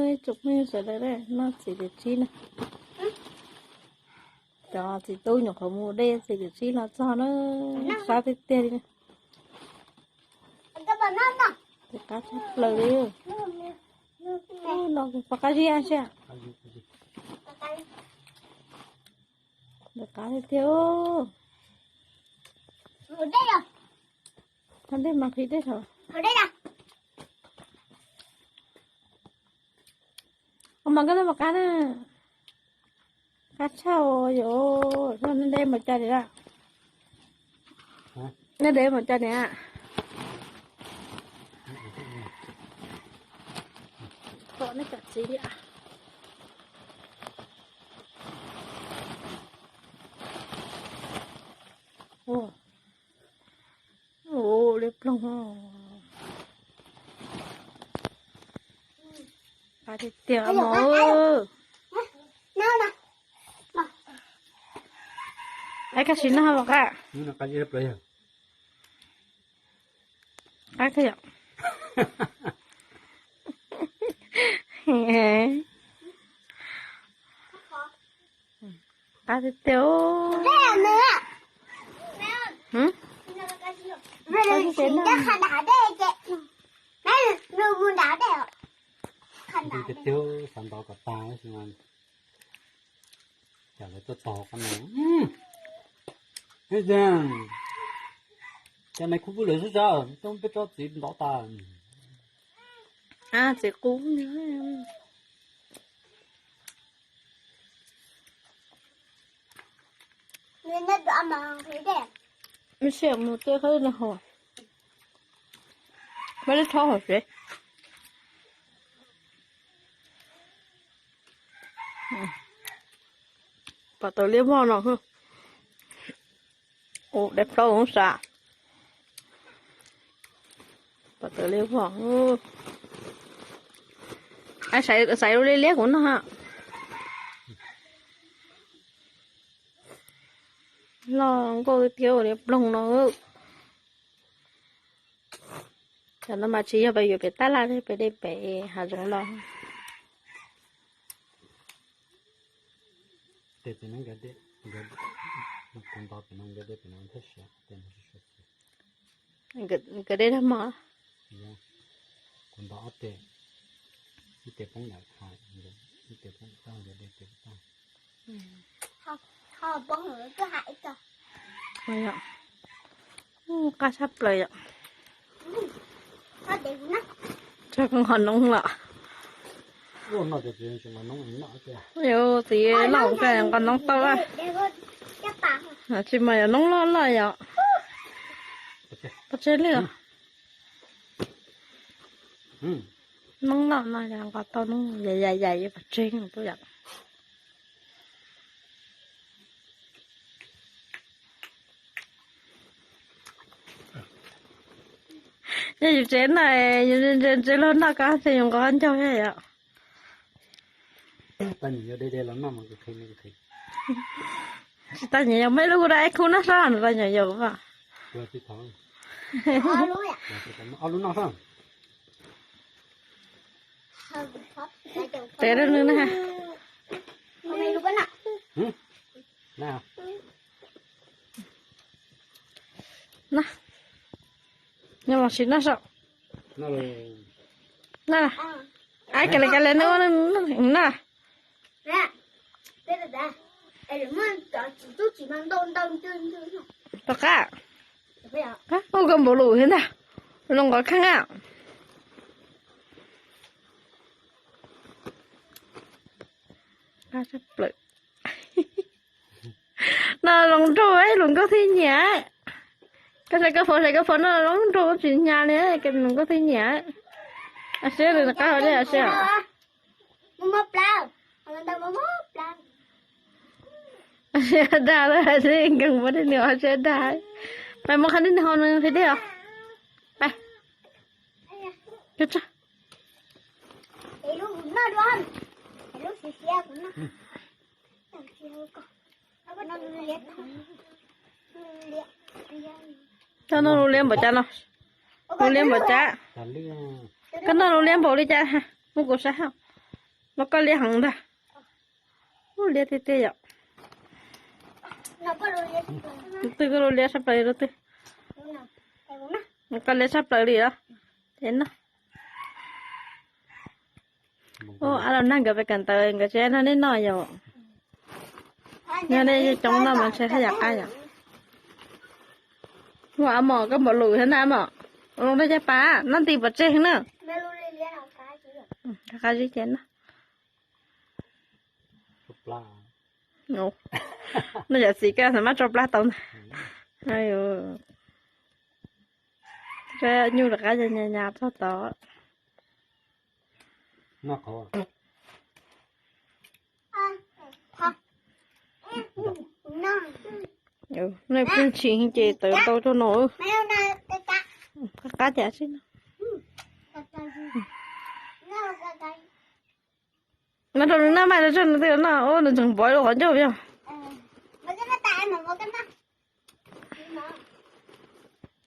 Ib tsoom phooj ywg sawv daws, noj txiv tiam tsib na. Cov txiv tub nyuam qhuav mus de txiv tiam tsib los txog na, sab tiag tiag li na. Txiv qab tshaj plaws li. Los pov qab zib a seb. Ntxim qab tiag tiag. Thov dej mas qhib dej thaum. Ua mas koj noj pov qab na. Qab tshaj os, yog nej de npaum cas niam? Nej de npaum cas niam? Tom nej cov txiv li. Ua li ploog. Qab tiag tiag mas. Qab tsis noj los qab. Qab tiag. Qab tiag tiag. Tiag tiag, xav ntov kom tag tab sis mas cas lawv tuaj tog qab no. Cas nais khu pub lawm xwb sas, coj peb tsob txiv ntov tas. Txiv qub. Ib sim mus tej qhov no hos, muab lub thob hauv tsev. Pom tawm liab vog no. Ua dai plaub ua sas. Pom tawm liab vog. Xaiv ua liab liab kuv noj. Loj nkauj tiag tiag ua liab ploog no. Cov no mas tsis yog peb yuav pem tab laj, peb de pem hav zoov los. Nkawd de dag mog. Qab tshaj plaws yom. Tso koj nqos noob los. Yus txiv noj nqos noob tau lawm. Tsis mas yog noob loj loj yom. Pov tseg li os. Noob loj no yog nqos tau noob yam yam yam pov tseg tuaj yom. Yog yus tsev no, yus ntse ntse luag noj koj thiaj yus nqos ncauj thiab yom. Tsis tas nyiam yog muaj ib lub kuv da ib khub noj soj no tas nyiam yus. Tes rau nws na. Na, nyob los sis noj saum. Na, ai ka le ka le noj na. Tom qab, ua koj npaum lus thiab ntag, los nqos kheej a. No hluas nraug luag nkauj thiab nyiam. Koj saib koj faus, saib koj faus no hluas nraug tsis hnyav li, luag nkauj thiab nyiam. Siab li qab hauv dej siab. Siab dag lawm, nkees muab dej nws siab dag. Pais muab qhov dej nws haus nws qhib dej os. Pais. Koj noj lub liab npaum cas no? Lub liab npaum cas? Koj noj lub liab npaum li cas? Muab kuv saib. Muab koj liab heev ntag. Ub, liab tiag tiag yom. Twg koj lub liab tshaj plaws li lub twg? Koj liab tshaj plaws li los? Ces noj. Ub, ab los nag nkawd pem kawm ntawv nkawd tsis noj nej noj yom. Noj nej coob noj mas ntshe haj yam qab yom. Ua ab mom koj npaum lus thiab na ab mom. Los noj caj pas, noj nti pov tseg na. Qab zib ces noj. Noj yam txiv koj xav mab tso plab tau ntag. Nyuj rov qab nyas nyas txog tod. Nej pheej tshis ces tawv ntau rau no. Qab cas tsis no. No rau nws noj mas, rau nws twg no, ub, nws tseem pov lub qhov ncauj yog.